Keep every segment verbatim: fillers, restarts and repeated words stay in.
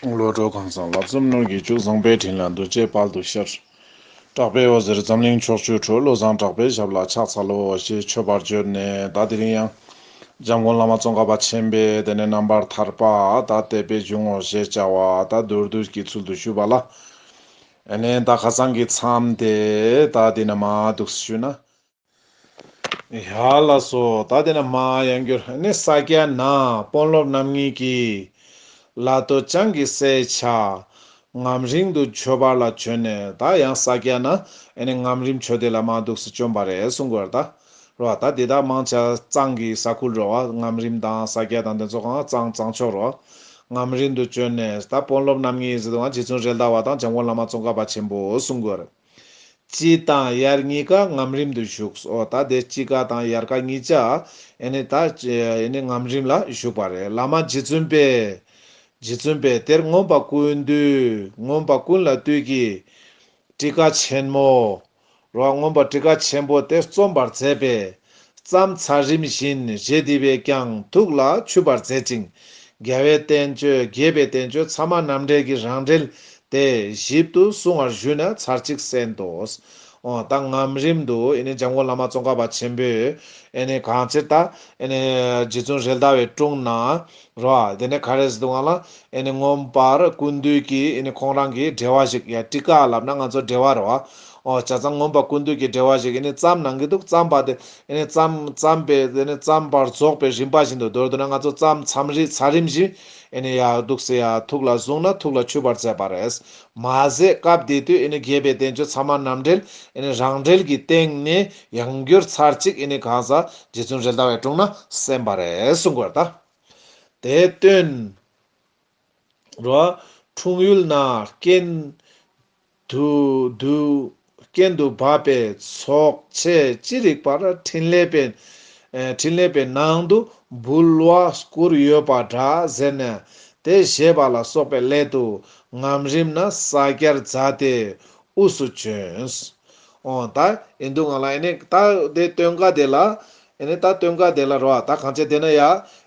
བློ་གྲོས་ཁང་བཟང་བསླབ་གསུམ་ནོར་གྱི་བཅུད། བཟང་པོའི་དྲིན་ལ་འདུ་བྱེད་དཔལ་དུ་ཤར། གྲགས་པའི་འོད་ཟེར་འཛམ་གླིང་ཕྱོགས་བཅུར་འཕྲོ། བློ་བཟང་གྲགས་པའི་ཞབས་ལ་ཕྱག་འཚལ་ལོ། ཞེས་མཆོད་པར་བརྗོད་ནས། ད་དེ་རིང་ཡང་འཇམ་མགོན་བླ་མ་ཙོང་ཁ་པ་ཆེན་པོས་དེ་ནས་རྣམ་པར་ཐར་པ་ད་དད་པའི་འཇུག་ངོགས་ཞེས་བྱ་བ་ད་མདོར་བསྡུས་ཀྱི་ཚུལ་དུ་ཞུས་པ་ལ། ཨ་ནི་ད་ཁ་སང་གི་མཚམས་དེ་ད་དེ་ནས་མར་འདུག་སེ་ཞུས་ན། ཡ་ལགས་སོ། ད་དེ་ནས་མར་ཡང་བསྐྱར་ནི་ས་སྐྱ་ན་དཔོན་སློབ་རྣམ་གཉིས་ཀྱིས་ལ་སྟོད་བྱང་གི་སའི་ཆ་ངམ་རིང་དུ་མཆོད་པ་ལ་བྱོན་ནས། ད་ཡང་ས་སྐྱ་ན་ཨ་ནི་ངམ་རིང་མཆོད་དེ་ལ་མར་འདུག་སེ་བྱོན་པ་རེད་གསུང་གི་ཡོད་རེད་ད། རེད་བ། ད་དེ་དག་མང་ཆེ་གཙང་གི་ས་ཁུལ་རེད་བ། ངམ་རིང་དང་ས་སྐྱ་དང་དེ་ཚོ་གང་གཙང་གཙང་ཕྱོགས་རེད་བ། ངམ་རིང་དུ་བྱོན་ནས་ད་དཔོན་སློབ་རྣམ་གཉིས་ཟེར་དུས་ང་རྗེ་བཙུན་རེད་མདའ་བ་དང་འཇམ་མགོན་བླ་མ་ཙོང་ཁ་པ་ཆེན་པོ་གསུང་གི་ཡོད་རེད། དཔྱིད་དང་དབྱར་གཉིས་ཀ་ངམ་རིང་དུ་བཞུགས་སོ། ད་དེ་དཔྱིད་ཀ་དང་དབྱར་ཀ་གཉིས་ཆ་ཨེ་ནི་ད་ཨེ་ནི་ངམ་རིང་ལ་བཞུགས་པ་རེད། བླ་མ་རྗེ་བཙུན་པས། རྗེ་བཙུན་པས་དེར་མངོན་པ་ཀུན་བཏུས། མངོན་པ་ཀུན་ལ་བཏུས་ཀྱི་ཊཱི་ཀ་ཆེན་མོ། རོ། མངོན་པ་ཊཱི་ཀ་ཆེན་པོ་དེ་རྩོམ་པར་མཛད་པས། མཚམས་ཚར་རིམ་བཞིན་རྗེ་འདི་པས་ཀྱང་ཐུགས་ལ་ཆུད་པར་མཛད་ཅིང་། རྒྱལ་བའི་བསྟན་བཅོས་རྒྱས་པའི་བསྟན་བཅོས་ཚད་མ་རྣམ་འགྲེལ་གྱི་རང་འགྲེལ་དེ་ཞིབ་ཏུ་གསུང་བར་ཞུས་ནས་ཚར་གཅིག་གསན་ཏོ། འོ་ད་ངམ་རིང་དུ་ཨེ་ནི་འཇམ་མགོན་བླ་མ་ཙོང་ཁ་པ་ཆེན་པོས་ཨེ་ནི་གང་ཕྱིར་ད་ཨེ་ནི་རྗེ་བཙུན་རེད་མདའ་བའི་དྲུང་ན། རོ། དེ་ནས་ག་རེ་ཟེར་དུས་སྒང་ལ་ཨེ་ནི་མངོན་པར་ཀུན་བཏུས་ཀྱི་ཨེ་ནི་ཁོང་རང་གི་འགྲེལ་བ་ཞིག་ཡ་ཊཱི་ཀ་ལབ་ན་ང་ཚོ་འགྲེལ་བ་རེད་བ། ཨོ་བྱས་ཙང་མངོན་པ་ཀུན་བཏུས་ཀྱི་འགྲེལ་བ་ཞིག་ཨེ་ནི་བརྩམས་གནང་གི་འདུག་བརྩམས་པ་དེ་ཨེ་ནི་བརྩམས་བརྩམས་པའི་ཨེ་ནི་བརྩམས་པར་རྫོགས་པའི་རིམ་པ་བཞིན་དུ། མདོར་བསྡུ་ན་ང་ཚོ་མཚམས་མཚམས་རིམ་ཚར་རིམ་བཞིན་ཨེ་ནི་ཡ་འདུག་སེ་ཡ་ཐུགས་ལ་བཟུང་ན་ཐུགས་ལ་ཆུད་པར་མཛད་པ་རེད། མ་ཟད་སྐབས་དེ་དུས་ཨེ་ནི་རྒྱས་པའི་བསྟན་བཅོས་ཚད་མ་རྣམ་འགྲེལ་ཨེ་ནི་རང་འགྲེལ་གྱི་སྟེང་ནས་ཡང་བསྐྱར་ཚར་གཅིག་ཨེ་ནི་གང་ཟག་རྗེ་བཙུན་རེད་མདའ་བའི་དྲུང་ན་གསན་པ་རེད་གསུང་དགོས་རེད་ད། དེ་སྟོན། རོ། འཁྲུངས་ཡུལ་ན་རྐྱེན་དུ་དུ་རྐྱེན་དུ་བབས་པའི་ཚོགས་ཆས་ཅི་རིགས་པར་ཕྲིན་ལས་པའི་ཨེ་ཕྲིན་ལས་པའི་ནང་དུ་འབུལ་བ་བསྐུར་ཡོད་པ་འདྲ་ཟེར་ནས། དེ་བཞེས་པ་ལ་སོགས་པའི་སླད་དུ་ངམ་རིང་ན་ས་སྐྱར་མཛད་དེ་དབུས་སུ་བྱོན། འོ་ད་ཡིན་དུས་སྒང་ལ་ཨེ་ནི་ད་དེ་སྟོན་ཀ་དེ་ལ་ཨེ་ནི་ད་སྟོན་ཀ་དེ་ལ་རོ། ད་གང་ཆེ་དེ་ན་ཡ་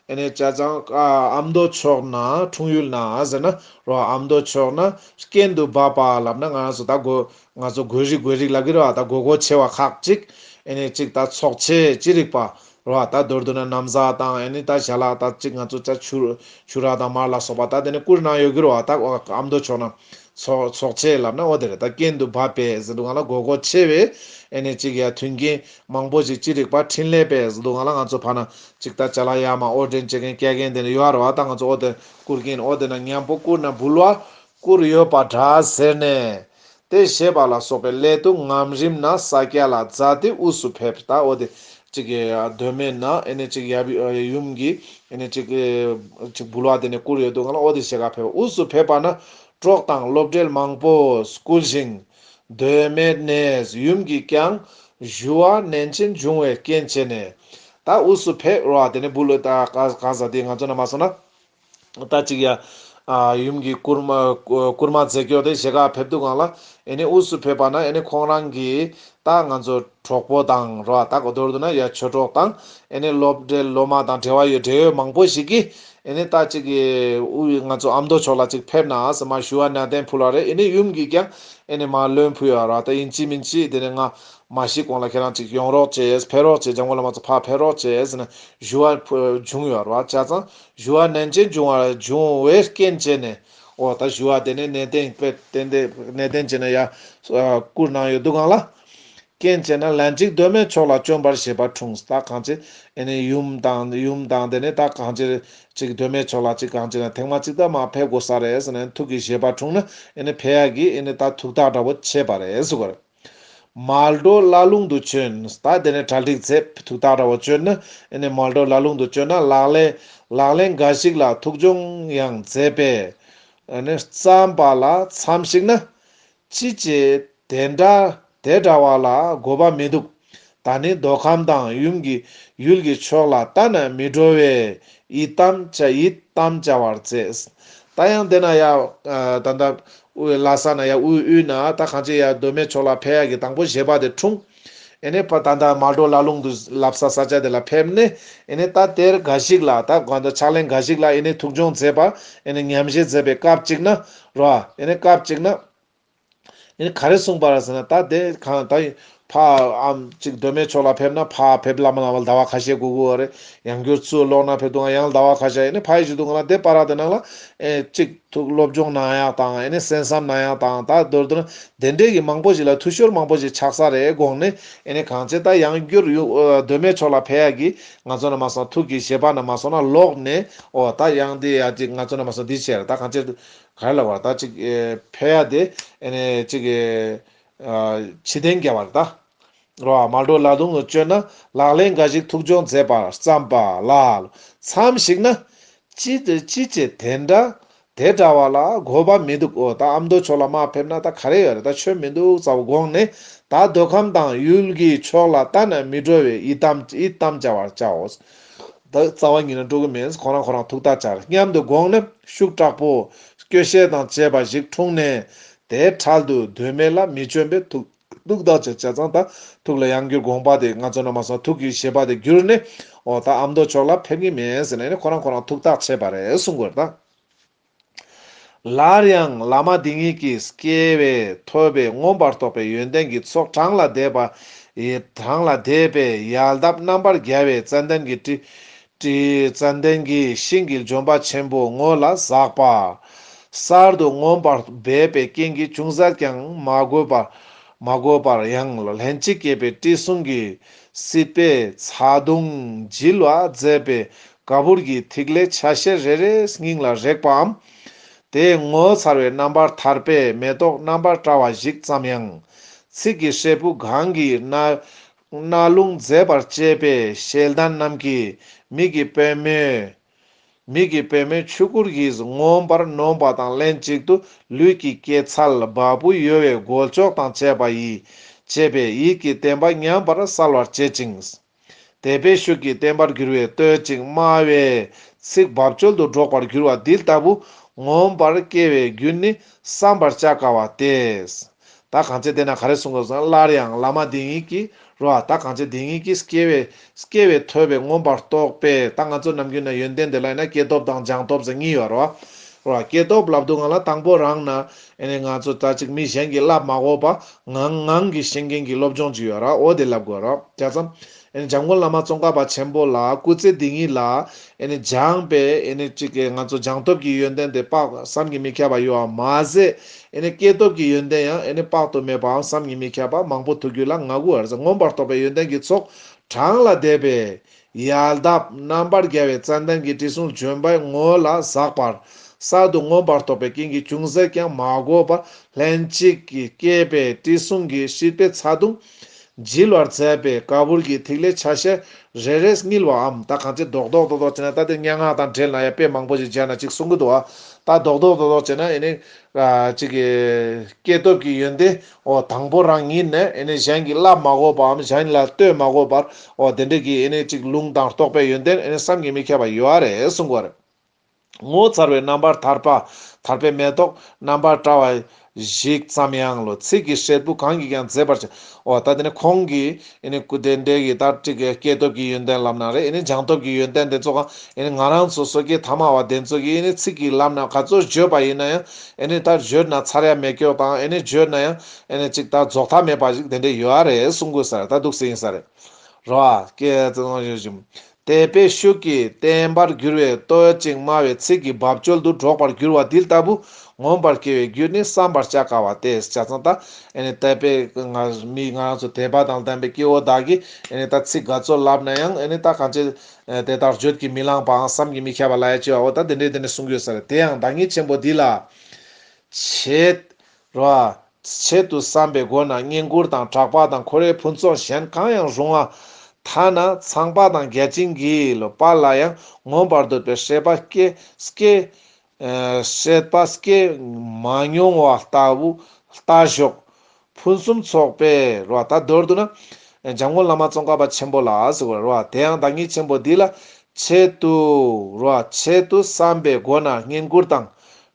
ཨེ་ནི་བྱས་ཙང་ཨ་ཨ་མདོ་ཕྱོགས་ན་འཁྲུངས་ཡུལ་ན་ཟེར་ན་རོ། ཨ་མདོ་ཕྱོགས་ན་རྐྱེན་དུ་བབས་པ་ལབ་ན་ང་རང་ཚོ་ད་གོ་ང་ཚོ་གོ་རིག་གོ་རིག་ལབ་ཀྱི་རེད་བ། ད་གོ་གོ་ཆེ་བ་ཁག་ཅིག་ཨེ་ནི་ཅིག་ད་ཚོགས་ཆས་ཅི་རིགས་པ་རོ། ད་མདོར་བསྡུ་ན་ན་བཟའ་དང་ཨེ་ནི་ད་ཞལ་ལག་ད་ཅིག་ང་ཚོ་ད་ཆུ་ཆུ་ར་དང་མར་ལ་སོགས་པ་ད་དེ་ནི་བསྐུར་གནང་ཡོད་ཀྱི་རེད་བ། ད་ཨ་མདོ་ཕྱོགས་ན། ཚོགས་ཚོགས་ཆས་ལབ་ན་འོ་དེ་རེད། ད་རྐྱེན་དུ་བབས་པས་ཟེར་དུས་སྒང་ལ་གོ་གོ་ཆེ་བའི་ཨེ་ནི་ཅིག་ཡ་མཐུན་རྐྱེན་མང་པོ་ཞིག་ཅི་རིགས་པ་ཕྲིན་ལས་པས་ཟེར་དུས་སྒང་ལ་ང་ཚོ་ཕ་ན་ཅིག་ད་ཅ་ལག་ཡར་མར་དབོར་འདྲེན་བྱེད་མཁན་སྐྱེལ་མཁན་དེ་ནི་ཡོད་རེད་བ། ད་ང་ཚོ་འོ་དེ་བསྐུར་གིན་འོ་དེ་ན་མཉམ་པོ་བསྐུར་ན་འབུལ་བ་བསྐུར་ཡོད་པ་འདྲ་ཟེར་ནས། དེ་བཞེས་པ་ལ་སོགས་པའི་སླད་དུ་ངམ་རིང་ན་ས་སྐྱ་ལ་མཛད་དེ་དབུས་སུ་ཕེབས། ད་འོ་དེ་ཅིག་གི་མདོ་སྨད་ན་ཨེ་ནི་ཅིག་ཡབ་ཡུམ་གྱི་ཨེ་ནི་ཅིག་ཅིག་འབུལ་བ་དེ་ནི་བསྐུར་ཡོད་དུས་སྒང་ལ་འོ་དེ་ཞལ་ཁ་ཕེབས། དབུས་སུ་ཕེབས་པ་ན་གྲོགས་དང་སློབ་གྲྭའི་མང་པོ་བསྐུལ་ཞིང་། མདོ་སྨད་ནས་ཡུམ་གྱིས་ཀྱང་ཞུ་བ་ནན་ཆེན་བྱུང་བའི་རྐྱེན་བྱས་ནས། ད་དབུས་སུ་ཕེབས་རོ། དེ་ནི་འབུལ་ད་ག་ག་ས་དེ་ང་ཚོ་ན་མ་སོང་ན། ད་ཅིག་ཡ། ཨ་ཡུམ་གྱི་བསྐུར་མ་བསྐུར་མ་མཛད་སྐྱོར་དེ་ཞལ་ཁ་ཕེབས་དུས་སྒང་ལ་ཨེ་ནི་དབུས་སུ་ཕེབས་པ་ན་ཨེ་ནི་ཁོང་རང་གི་ད་ང་ཚོ་གྲོགས་པོ་དང་རོ། ད་གོ་མདོར་བསྡུ་ན་ཡ་ཆོས་གྲོགས་དང་ཨེ་ནི་སློབ་གྲྭའི་སློབ་མ་དང་འབྲེལ་བ་ཡོད་འབྲེལ་ཡོད་མང་པོ་ཞིག་གིས་ཨེ་ནི་ད་ཅིག་གི་དབུས་ང་ཚོ་ཨ་མདོ་ཕྱོགས་ལ་ཅིག་ཕེབས་ན་ཟེར་མར་ཞུ་བ་ནན་ཏན་ཕུལ་བ་རེད། ཨེ་ནི་ཡུམ་གྱིས་ཀྱང་ཨེ་ནི་མར་བློན་ཕུལ་ཡོད་ར། ད་ཡིན་གཅིག་མིན་གཅིག་དེ་ནི་ང་མ་ཤི་གོང་ལ་ཁྱེད་རང་ཅིག་ཡོང་རོགས་བྱེད། ཕེབས་རོགས་བྱེད། འཇམ་མགོན་བླ་མ་ཚོ་ཕར་ཕེབས་རོགས་བྱེད་ཟེར་ནས་ཞུ་བ་ཕུལ་བྱུང་ཡོད་ར། བྱས་ཙང་། ཞུ་བ་ནན་ཆེན་བྱུང་བར་བྱུང་བའི་རྐྱེན་བྱས་ནས། འོ་ད་ཞུ་བ་དེ་ནས་ནན་ཏན་དཔེ་ཏན་ཏན་ནན་ཏན་བྱས་ནས་ཡ་བསྐུར་གནང་ཡོད་དུས་སྒང་ལ། རྐྱེན་བྱས་ན་ལན་གཅིག་མདོ་སྨད་ཕྱོགས་ལ་བྱོན་པར་བཞེད་པ་འཁྲུངས། ད་གང་ཅི་ཨེ་ནི་ཡུམ་དང་ཡུམ་དང་དེ་ནས་ད་གང་ཅི་ཅིག་མདོ་སྨད་ཕྱོགས་ལ་ཅིག་གང་ཅི་ན་ཐེངས་མ་གཅིག་ད་མར་ཕེབས་དགོས་ས་རེད་ཟེར་ནས་ཐུགས་ཀྱི་བཞེད་པ་འཁྲུངས་ན་ཨེ་ནི་ཕེབས་ཡག་གི་ཨེ་ནི་ད་ཐུགས་ཐག་འདྲ་པོ་བྱས་པ་རེད་ཟེར་གི་རེད། མལ་གྲོ་ལ་ལུང་དུ་བྱོན། ད་དེ་ནས་གྲ་སྒྲིག་མཛད། ཐུགས་ཐག་འདྲ་པོ་བྱོན་ན་ཨེ་ནི་མལ་གྲོ་ལ་ལུང་དུ་བྱོན་ན་ལག་ལེན་ལག་ལེན་འགའ་ཞིག་ལ་ཐུགས་སྦྱོང་ཡང་མཛད་པས། ཨེ་ནི་བརྩམས་པ་ལ་མཚམས་ཤིག་ན། ཅི་བྱེད་དེ་འདྲ་དེ་འདྲ་བ་ལ་དགོས་པ་མི་འདུག་ད་ནི་མདོ་ཁམས་དང་ཡུམ་གྱི་ཡུལ་གྱི་ཕྱོགས་ལ་ལྟ་ན་མི་འགྲོ་བས་ཡི་དམ་བཅའ་ཡི་དམ་བཅའ་བར་མཛད། ད་ཡང་དེ་ན་ཡ་ད་ལྟ་དབུས་ལྷ་ས་ན་ཡ་དབུས་དབུས་ན་ད་གང་ཅི་ཡ་མདོ་སྨད་ཕྱོགས་ལ་ཕེབས་ཡག་གི་དང་པོ་བཞེད་པ་དེ་འཁྲུངས། ཨེ་ནས་ཕ་ད་ལྟ་མལ་གྲོ་ལ་ལུང་དུ་ལབ་ས་ས་ཆ་དེ་ལ་ཕེབས་ནས། ཨེ་ནས་ད་དེར་འགའ་ཞིག་ལ་ད་གང་ལྟར་ཕྱག་ལེན་འགའ་ཞིག་ལ་ཨེ་ནས་ཐུགས་སྦྱོང་མཛད་པ། ཨེ་ནས་ཉམས་བཞེས་མཛད་པའི་སྐབས་གཅིག་ན་རོ། ཨེ་ནས་སྐབས་གཅིག་ན། ཨེ་ནས་ག་རེ་གསུངས་པ་རེད་ཟེར་ན། ད་དེ་གང་ད་ཕ་ཨམ་གཅིག་མདོ་སྨད་ཕྱོགས་ལ་ཕེབས་ན། ཕ་ཕེབས་ལ་མ་ལ་བ་ཟླ་བ་ཁ་ཤས་སྒུག་དགོས་རེད། ཡང་བསྐྱར་ཚུར་ལོག་ན་ཕེབས་དུས་ཡང་ཟླ་བ་ཁ་ཤས། ཨེ་ནས་ཕ་ཡི་བཞུགས་དུས་ང་ལ་དེ་བར་དེ་ནང་ལ་ཨེ་གཅིག་ཐུགས་སློབ་སྦྱོང་གནང་ཡག་དང་། ཨེ་ནས་གསན་བསམ་གནང་ཡག་དང་། ད་མདོར་བསྡུ་ན་དེ་འདྲས་ཀྱི་མང་པོ་ཞིག་ལ་འཐུས་ཤོར་མང་པོ་ཞིག་ཆགས་ས་རེད་དགོངས་ནས། ཨེ་ནས་གང་བྱས་ད་ཡང་བསྐྱར་ཡུ་ཨ་མདོ་སྨད་ཕྱོགས་ལ་ཕེབས་ཡག་གི་ང་ཚོ་ན་མ་སོང་། ཐུགས་ཀྱི་བཞེད་པ་ན་མ་སོང་ན་ལོག་ནས། ཨོ་ད་ཡང་དེ་ཡ་གཅིག་ང་ཚོ་ན་མ་སོང་། འདི་བྱས་ར་ད་གང་བྱས་ག་རེ་ལབ་པ་རེད། ད་གཅིག་ཨེ་ཕེབས་ཡག་དེ་ཨེ་ནས་གཅིག་ཨེ་ཨ་ཕྱི་རྟེན་རྒྱབ་པ་རེད་ད། རོ། མལ་གྲོ་ལ་ལུང་དུ་བྱོན་ན་ལག་ལེན་འགའ་ཞིག་ཐུགས་སྦྱོང་མཛད་པར་བརྩམས་པ་ལ། མཚམས་ཤིག་ན་ཅི་ཅི་བྱེད་དེ་འདྲ་དེ་འདྲ་བ་ལ་དགོས་པ་མི་འདུག་ཨོ་ད་ཨ་མདོ་ཕྱོགས་ལ་མར་ཕེབས་ན་ད་ག་རེ་ཡོད་རེད། ད་ཆོས་མི་འདུག་ཙམ་དགོངས་ནས། ད་མདོ་ཁམས་དང་ཡུལ་གྱི་ཕྱོགས་ལ་ལྟ་ན་མི་འགྲོ་བས་ཡི་དམ་ཡི་དམ་བཅའ་བར་བྱའོ། ད་རྩ་བ་ཉིད་ནས་འགྲོ་གི་མེད། ཁོ་རང་ཁོ་རང་ཐུགས་ཐག་བཅད་སྙམ་དུ་དགོངས་ནས། ཤུགས་དྲག་པོ་སྐྱོ་ཤས་དང་བཅས་པ་ཞིག་འཁྲུངས་ནས། དེ་འཕྲལ་དུ་མདོ་སྨད་ལ་མི་བྱོན་པའི་ཐུགས་ཐུགས་ཐག་བཅད། བྱས་ཙང་ད་ཐུགས་ལ་ཡང་བསྐྱར་དགོངས་པ་དེ་ང་ཚོ་ན་མ་སོང་། ཐུགས་ཀྱི་བཞེད་པ་དེ་བསྒྱུར་ནས། ཨོ་ད་ཨ་མདོ་ཕྱོགས་ལ་ཕེབས་ཀྱི་མེད་ཟེར་ནས་ཁོ་རང་ཁོ་རང་ཐུགས་ཐག་བཅད་པ་རེད་གསུང་དགོས་རེད་ད། སླར་ཡང་བླ་མ་འདི་ཉིད་ཀྱི་སྐྱེ་བས་ཐོབ་པའི་མངོན་པར་རྟོགས་པའི་ཡོན་ཏན་གྱི་ཚོགས་གྲངས་ལས་འདས་པ་ཡི། གྲངས་ལས་འདས་པའི་ཡལ་འདབ་རྣམ་པར་རྒྱལ་བའི་ཙན་དན་གྱི་དྲི། དྲི། ཙན་དན་གྱི་ཤིང་གི་ལྗོན་པ་ཆེན་པོ་ངོ་ལ་ཟགས་པ། གསར་དུ་མངོན་པར་སྦས་པའི་རྐྱེན་གྱིས་ཅུང་ཟད་ཀྱང་མ་གོས་པར། མ་གོས་པར་ཡང་ལྷན་ཅིག་སྐྱེས་པའི་དྲི་བསུང་གི་སྲིད་པའི་ཚ་གདུང་འཇིལ་བར་མཛད་པའི་ག་བུར་གྱི་ཐིག་ལེ་ཆ་ཤས་རེ་རེ་སྙིང་ལ་རེག་པའམ། དེ་ངོ་མཚར་བའི་རྣམ་པར་ཐར་པའི་མེ་ཏོག་རྣམ་པར་བཀྲ་བ་ཞིག་ཙམ་ཡང་། ཚིག་གི་སྲད་བུ་གང་གི་རྣ་རྣ་ལུང་མཛེས་པར་བཅས་པའི་ཤེལ་དན་རྣམས་ཀྱིས་མིག་གི་པད་མོའི། མིག་གི་པད་མོའི་ཆུ་ཁུར་གྱིས་མངོན་པར་ནོན་པ་དང་ལྷན་ཅིག་ཏུ་ལུས་ཀྱི་སྐྱེད་ཚལ་བ་སྤུ་གཡོ་བའི་མགོལ་ལྕོག་དང་བཅས་པ་ཡིས་བཅས་པའི་ཡིད་ཀྱི་བརྟན་པ་མཉམ་པར་གསལ་བར་བྱེད་ཅིང་། དད་པའི་ཤུགས་ཀྱིས་བརྟན་པར་གྱུར་པའི་བསྟོད་ཅིང་སྨྲ་བའི་ཚིག་རྦབ་ཆོལ་དུ་སྒྲོག་པར་གྱུར་པ་འདི་ལྟ་བུ་མངོན་པར་སྐྱེ་བའི་རྒྱུ་ནི་བསམ་པར་བྱ་དཀའ་བ་སྟེ། ད་གང་བྱས་དེ་ན་ག་རེ་གསུང་དགོས་སོང་། སླར་ཡང་བླ་མ་འདི་ཉིད་ཀྱིས་རོ། ད་གང་བྱས་འདི་ཉིད་ཀྱིས་སྐྱེ་བའི་སྐྱེ་བས་ཐོབ་པའི་མངོན་པར་རྟོགས་པའི། ད་ང་ཚོ་ནམ་རྒྱུན་ན་ཡོན་ཏན་དེ་ལ་ཡིན་ན་སྐྱེས་སྟོབས་དང་སྦྱངས་སྟོབས་ཟེར་གཉིས་ཡོད་རོ། རོ། སྐྱེས་སྟོབས་ལབ་དུས་ང་ལ་དང་པོ་རང་ན་ཨེ་ནས་ང་ཚོ་ད་ཅིག་མི་གཞན་གྱིས་བསླབ་མ་དགོས་པ་ངང་ངང་གིས་ཤེས་མཁན་གྱི་སློབ་སྦྱོང་ཅིག་ཡོད་ར། འོ་དེ་ལབ་དགོས་རོ། བྱས་ཙང་། ཨེ་ནས་འཇམ་མགོན་བླ་མ་ཙོང་ཁ་པ་ཆེན་པོ་ལ་སྐུ་ཚེ་འདི་ཉིད་ལ་ཨེ་ནས་སྦྱངས་པའི་ཨེ་ནས་ཅིག་གི་ང་ཚོ་སྦྱངས་སྟོབས་ཀྱི་ཡོན་ཏན་དེ་དཔག་བསམ་གྱིས་མི་ཁྱབ་པ་ཡོད་པ་མ་ཟད། ཨེ་ནས་སྐྱེས་སྟོབས་ཀྱི་ཡོན་ཏན་ཡང་ཨེ་ནས་དཔག་ཏུ་མེད་པའམ་བསམ་གྱིས་མི་ཁྱབ་པ་མང་པོ་ཐུག་རྒྱུ་ལ་ང་གུ་བར་མངོན་པར་རྟོགས་པའི་ཡོན་ཏན་གྱི་ཚོགས་གྲངས་ལས་འདས་པའི་ཡལ་འདབ་རྣམ་པར་རྒྱལ་བའི་ཙན་དན་གྱི་དྲི་བསུང་ལྗོན་པའི་ངོ་ལ་ཟགས་པར་གསར་དུ་མངོན་པར་རྟོགས་པའི་རྐྱེན་གྱིས་ཅུང་ཟད་ཀྱང་མ་གོས་པར་ལྷན་ཅིག་གིས་སྐྱེས་པའི་དྲི་བསུང་གི་སྲིད་པའི་ཚ་གདུང་འཇིལ་བར་མཛད་པའི་ག་བུར་གྱི་ཐིག་ལེ་ཆ་ཤས་རེ་རེ་བསྙིལ་བའམ། ད་གང་ཅི་རྡོག་རྡོག་རྡོག་རྡོག་བྱས་ན། ད་དེ་སྙན་ངག་དང་འབྲེལ་ན་ཡང་དཔེ་མང་པོ་ཞིག་སྦྱར་ན་ཅིག་གསུང་གི་འདུག་བ། ད་རྡོག་རྡོག་རྡོག་རྡོག་བྱས་ན་ཨེ་ནི་ཨ་ཅིག་གི་སྐྱེས་སྟོབས་ཀྱི་ཡོན་ཏན་འོ་དང་པོ་རང་ཉིད་ནས་ཨེ་ནི་གཞན་གྱིས་བསླབ་མ་དགོས་པའམ་གཞན་ལ་ལྟོས་མ་དགོས་པར་འོ་དེ་འདྲ་གི་ཨེ་ནི་ཅིག་ལུང་དང་རྟོགས་པའི་ཡོན་ཏན་ཨེ་ནི་བསམ་གྱིས་མི་ཁྱབ་པ་ཡོད་རེད་གསུང་གི་ཡོད་རེད། ངོ་མཚར་བའི་རྣམ་པར་ཐར་པ། ཐར་པའི་མེ་ཏོག་རྣམ་པར་བཀྲ་བ་ཞིག་ཙམ་ཡང་ལོ། ཚིག་གི་སྲད་བུ་གང་གིས་ཀྱང་མཛེས་པར་བྱ། འོ་ད་དེ་ནི་ཁོང་གིས་ཨེ་ནི་སྐུ་དེ་འདྲའི་གི་ད་ཅིག་གི་སྐྱེས་སྟོབས་ཀྱི་ཡོན་ཏན་ལབ་ན་རེད། ཨེ་ནི་སྦྱངས་སྟོབས་ཀྱི་ཡོན་ཏན་དེ་ཚོ་གང་ཨེ་ནི་ང་རང་ཚོ་སོ་སྐྱེ་ཐ་མལ་པ་དེ་ཚོ་གིས་ཨེ་ནི་ཚིག་གི་ལམ་ན་ག་ཚོད་བརྗོད་པ་ཡིན་ན་ཡང་ཨེ་ནི་ད་བརྗོད་ན་ཚར་ཡ་མེད་སྐྱོ་དང་། ཨེ་ནི་བརྗོད་ན་ཡང་ཨེ་ནི་ཅིག་ད་རྫོགས་མཐའ་མེད་པ་ཞིག་དེ་འདྲ་ཡོད་རེད་གསུང་དགོས་ས་རེད། ད་འདུག་སེ་ཡིན་ས་རེད། རོ། ཨ་སྐད་ཅིག་ཡོད་ཅིང་། དད་པའི་ཤུགས་ཀྱིས་བརྟན་པར་གྱུར་པའི་བསྟོད་ཅིང་སྨྲ་བའི་ཚིག་གི་རྦབ་ཆོལ་དུ་སྒྲོག་པར་གྱུར་པ་འདི་ལྟ་བུ་མངོན་པར་སྐྱེ་བའི་རྒྱུ་ནི་བསམ་པར་བྱ་དཀའ་བ་སྟེ། བྱས་ཙང་ད་ཨེ་ནི་དད་པའི་ང་མི་ང་རང་ཚོ་དད་པ་དང་ལྡན་པའི་སྐྱེ་བོ་དག་གིས་ཨེ་ནི་ད་ཚིག་ག་ཚོད་ལབ་ན་ཡང་ཨེ་ནི་ད་གང་ཅི་དེ་ལྟར་བརྗོད་ཀྱིས་མི་ལངས་པའང་བསམ་གྱིས་མི་ཁྱབ་པ་ལ་ཡ་ཅི་བའོ། ད་དེ་འདྲའི་དེ་ནས་གསུང་གི་ཡོད་ས་རེད། དེ་ཡང་བདག་ཉིད་ཆེན་པོ་འདི་ལ། ཆེད། རོ། ཆེད་དུ་བསམ་པའི་སྒོ་ནས་བསྙེན་བཀུར་དང་གྲགས་པ་དང་འཁོར་བའི་ཕུན་ཚོགས་གཞན་གང་ཡང་རུང་བ། ཐ་ན་ཚངས་པ་དང་བརྒྱ་བྱིན་གྱི་ལོ་པ་ལ་ཡང་མངོན་པར་འདོད་པའི་སྲེད་པ་སྐྱེ་སྐྱེ། ཨ་སྲེད་པ་སྐྱེ་མ་མྱོང་བ་ལྟ་བུ་ལྟ་ཞོག་ཕུན་སུམ་ཚོགས་པའི་རོ། ད་མདོར་བསྡུ་ན། འཇམ་མགོན་བླ་མ་ཙོང་ཁ་པ་ཆེན་པོ་ལ་ཟེར་བ་རོ། དེ་ཡང་བདག་ཉིད་ཆེན་པོ་འདི་ལ་ཆེད་དུ་རོ། ཆེད་དུ་བསམ་པའི་སྒོ་ནས་བསྙེན་བཀུར་དང་།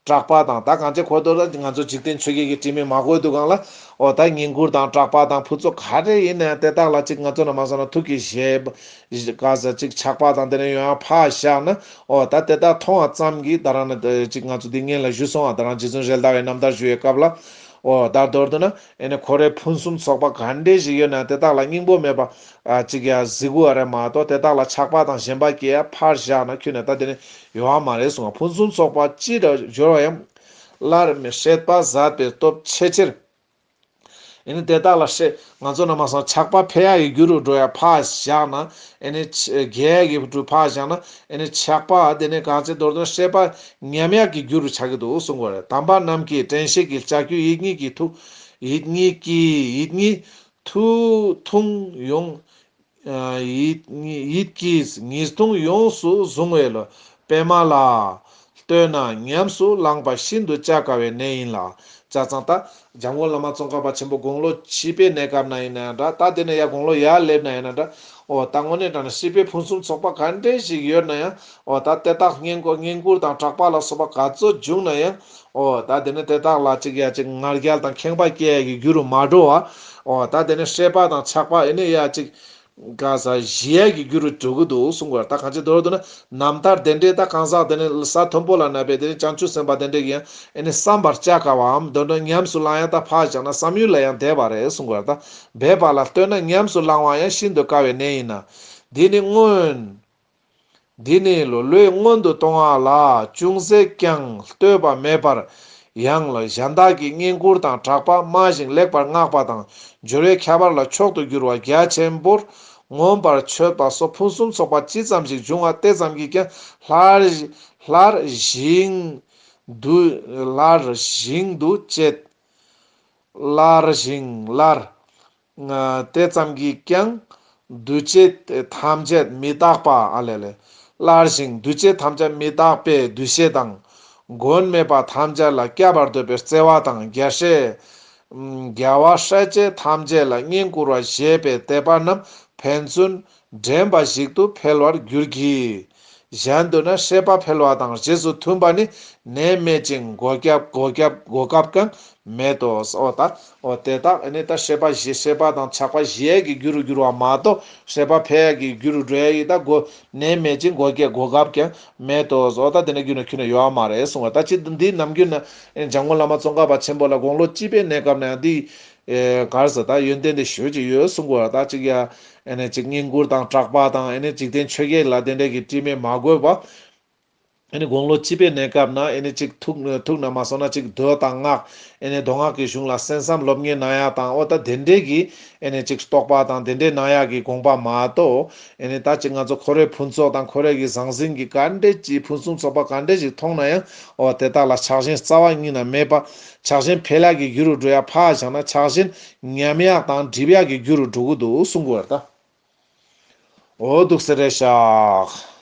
སྐྲག་པ་དང་། ད་གང་ཅི་གོ་དོ་ལ་ང་ཚོ་འཇིག་རྟེན་ཆོས་བརྒྱད་ཀྱི་དྲི་མས་མ་གོས་དུས་གང་ལ། འོ་ད་བསྙེན་བཀུར་དང་སྐྲག་པ་དང་ཕུན་ཚོགས་ག་རེ་ཡིན་ན་ཡང་དེ་དག་ལ་ཅིག་ང་ཚོ་ན་མ་སོང་ན་ཐུགས་ཀྱི་བཞེད་ག་ས་ཅིག་ཆགས་པ་དང་དེ་ནས་ཡོང་ཡང་ཕར་བཞག་ན། འོ་ད་དེ་དག་མཐོང་བ་ཙམ་གྱིས་ད་རང་ན་ཅིག་ང་ཚོ་འདི་སྔན་ལ་ཞུས་སོང་བ། ད་རང་རྗེ་བཙུན་རེད་མདའ་བའི་རྣམ་ཐར་ཞུ་བའི་སྐབས་ལ། འོ་ད་མདོར་བསྡུ་ན་ཨེ་ནི་ཁོ་རའི་ཕུན་སུམ་ཚོགས་པ་ག་འདྲས་ཞིག་ཡོད་ན་དེ་དག་ལ་སྙིང་པོ་མེད་པ་ཨ་ཅིག་ཡ་གཟིགས་དགོས་རེད་མ་གཏོགས། དེ་དག་ལ་ཆགས་པ་དང་ཞེན་པ་སྐྱེ་ཡ་ཕར་བཞག་ན་ཁྱོད་ནས་ད་དེ་ནི་ཡོང་བ་མ་རེད་གསུངས་པ། ཕུན་སུམ་ཚོགས་པ་ཅི་འདྲ་སྦྱོར་བ་ཡང་སླར་མི་སྲེད་པ་ཟད་པའི་སྟོབས་ཆེ་ཕྱིར། ཨེ་ནི་དེ་དག་ལ་སྲེད་ང་ཚོ་ན་མ་སོང་ཆགས་པ་འཕེལ་ཡ་ཡི་རྒྱུ་རུ་འགྲོ་ཡ་ཕར་བཞག་ན། ཨེ་ནི་ཆ་རྒྱས་ཡ་གི་རུ་ཕར་བཞག་ན། ཨེ་ནི་ཆགས་པ་དེ་ནི་གང་ཚེ་མདོར་དུ་སྲེད་པ་ཉམས་ཡ་གི་རྒྱུ་རུ་ཆགས་ཀྱི་འདུག་གསུང་དགོས་རེད། དམ་པ་རྣམས་ཀྱི་དྲན་ཤེས་ཀྱི་ལྕགས་ཀྱུ་ཡིད་གཉིས་ཀྱི་ཐུགས། ཡིད་གཉིས་ཀྱི་ཡིད་གཉིས་ཐུ་ཐུང་ཡོང་། ཡིད་ཡིད་ཀྱིས་ཉིས་ཐུང་ཡོངས་སུ་བཟུང་བའི་ལོ། པདྨ་ལ་ལྟོས་ན་ཉམས་སུ་བླངས་པ་ཤིན་ཏུ་བྱ་དཀའ་བའི་གནས་ཡིན་ལ། བྱས་ཙང་ད་འཇམ་མགོན་བླ་མ་ཙོང་ཁ་པ་ཆེན་པོ་དགུང་ལོ་བྱིས་པའི་གནས་སྐབས་ན་ཡིན་ན་ཡང་འདྲ། ད་དེ་ནས་ཡར་དགུང་ལོ་ཡར་སླེབས་ན་ཡིན་ན་འདྲ། འོ་ད་དངོས་གནས་དྲང་གནས་སྲིད་པའི་ཕུན་སུམ་ཚོགས་པ་ག་འདྲས་ཞིག་ཡོད་ན་ཡང་། འོ་ད་དེ་དག་བསྙེན་བཀུར་བསྙེན་བཀུར་དང་སྐྲག་པ་ལ་སོགས་པ་ག་ཚོད་བྱུང་ན་ཡང་། འོ་ད་དེ་ནས་དེ་དག་ལ་ཅིག་ཡ་ཅིག་ང་རྒྱལ་དང་ཁེངས་པ་སྐྱེ་ཡ་གི་རྒྱུ་རུ་མ་འགྲོ་བ། འོ་ད་དེ་ནས་སྲེད་པ་དང་ཆགས་པ་ཨེ་ནི་ཡ་ཅིག་ག་ས་ཞི་ཡ་གི་རྒྱུ་རུ་འགྲོ་གི་འདུག་གསུང་དགོས། ད་གང་ཅི་མདོར་བསྡུ་ན་རྣམ་ཐར་དེ་འདྲས་ད་གང་ཟག་དེ་ནས་ས་མཐོན་པོ་ལ་གནས་པའི་དེ་ནས་བྱང་ཆུབ་སེམས་དཔའ་དེ་འདྲས་ཀྱིས་ཡང་ཨེ་ནི་བསམ་པར་བྱ་དཀའ་བའམ་དོན་དུ་ཉམས་སུ་བླང་ཡ་ད་ཕར་བཞག་ན་བསམ་ཡུལ་ལ་ཡང་འདས་པ་རེད་གསུང་དགོས། ད་འབད་པ་ལ་ལྟོས་ན་ཉམས་སུ་བླང་བ་ཡང་ཤིན་ཏུ་དཀའ་བའི་གནས་ཡིན་ན། འདི་ནི་སྔོན། འདི་ནི་ལོ་ལོས་སྔོན་དུ་གཏོང་བ་ལ་ཅུང་ཟད་ཀྱང་ལྟོས་པ་མེད་པར། ཡང་ལ་གཞན་དག་གི་བསྙེན་བཀུར་དང་སྐྲག་པ་སྨྲ་ཞིང་ལེགས་པར་བསྔགས་པ་དང་སྦྱོར་བས་ཁྱད་པར་ལ་མཆོག་ཏུ་གྱུར་པ་རྒྱ་ཆེན་པོར་མངོན་པར་མཆོད་པ་སོགས་ཕུན་སུམ་ཚོགས་པ་ཅི་ཙམ་ཞིག་འབྱུང་བ་དེ་ཙམ་གྱིས་ཀྱང་སླར་སླར་ཞིང་འདུ་སླར་ཞིང་འདུ་བྱེད། སླར་ཞིང་སླར། དེ་ཙམ་གྱིས་ཀྱང་འདུ་བྱེད་ཐམས་ཅད་མི་རྟག་པ། ཨ་ལེ་ལེ། སླར་ཞིང་འདུ་བྱེད་ཐམས་ཅད་མི་རྟག་པའི་འདུ་ཤེས་དང་། མགོན་མེད་པ་ཐམས་ཅད་ལ་བསྐྱབ་པར་འདོད་པའི་བརྩེ་བ་དང་རྒྱལ་སྲས། རྒྱལ་བ་སྲས་བཅས་ཐམས་ཅད་ལ་བསྙེན་བཀུར་བ་ཞེས་པའི་དད་པ་རྣམས་ཕན་ཚུན་འདྲེན་པ་ཞིག་ཏུ་འཕེལ་བར་འགྱུར་གྱི། གཞན་དུ་ན་སྲེད་པ་འཕེལ་བ་དང་རྗེས་སུ་མཐུན་པ་ནི་ནད་མེད་ཅིང་སྒོ་བརྒྱབ་སྒོ་བརྒྱབ་སྒོ་བཀབ་ཀྱང་མེད་དོ། འོ་ད་འོ་དེ་དག་ཨ་ནི་ད་སྲེད་པ་ཞི་སྲེད་པ་དང་ཆགས་པ་ཞི་ཡས་ཀྱི་རྒྱུ་རུ་འགྱུར་བ་མ་གཏོགས་སྲེད་པ་འཕེལ་ཡས་ཀྱི་རྒྱུ་རུ་འགྲོ་ཡས་ཀྱི་ད་སྒོ་ནད་མེད་ཅིང་སྒོ་བརྒྱབ་སྒོ་བཀབ་ཀྱང་མེད་དོ། འོ་ད་དེ་ནས་རྒྱུ་ན་ཁྱོད་ན་ཡོད་མ་རེད་གསུང་བ། ད་ཅི་འདི་ནམ་རྒྱུན་ན་འཇམ་མགོན་བླ་མ་ཙོང་ཁ་པ་ཆེན་པོ་ལ་དགུང་ལོ་བཅུ་པའི་གནས་སྐབས་ན་ཡང་འདི། ཨེ་གར་ས་ད་ཡོན་ཏན་དེ་ཞོད་ཅིག་ཡོད་གསུང་གོ། ད་ཅིག་ཡ་ཨེ་ནས་ཅིག་བསྙེན་བཀུར་དང་སྐྲག་པ་དང་ཨེ་ནས་འཇིག་རྟེན་ཆོས་བརྒྱད་ལ་དེ་འདྲས་ཀྱི་དྲི་མས་མ་གོས་པ། ཨེ་ནས་དགུང་ལོ་བཅུ་པའི་གནས་སྐབས་ན་ཨེ་ནས་ཅིག་ཐུགས་ཐུགས་ན་མ་སོང་ན་ཅིག་མདོ་དང་སྔགས་ཨེ་ནས་མདོ་སྔགས་ཀྱི་གཞུང་ལ་གསན་བསམ་སློབ་གཉེར་གནང་ཡ་དང་། འོ་ད་དེ་འདྲས་ཀྱི་ཨེ་ནས་ཅིག་རྟོགས་པ་དང་དེ་འདྲས་གནང་ཡ་གི་དགོངས་པ་མ་གཏོགས། ཨེ་ནས་ད་ཅིག་ང་ཚོ་ཁོ་རའི་ཕུན་ཚོགས་དང་ཁོ་རའི་གི་ཟང་ཟིང་གི་ག་འདྲས་ཀྱི་ཕུན་སུམ་ཚོགས་པ་ག་འདྲས་ཞིག་མཐོང་ན་ཡང་། འོ་དེ་དག་ལ་ཆགས་ཞེན་རྩ་བ་ཉིད་ནས་མེད་པ། ཆགས་ཞེན་འཕེལ་ཡག་གི་རྒྱུ་རུ་འགྲོ་ཡ་ཕར་བཞག་ན་ཆགས་ཞེན་ཉམས་ཡག་དང་འགྲིབ་ཡག་གི་རྒྱུ་རུ་འགྲོ་གི་འདུག་གསུང་གི་ཡོད་ད། འོ་འདུག་སེ་རེད་ཤག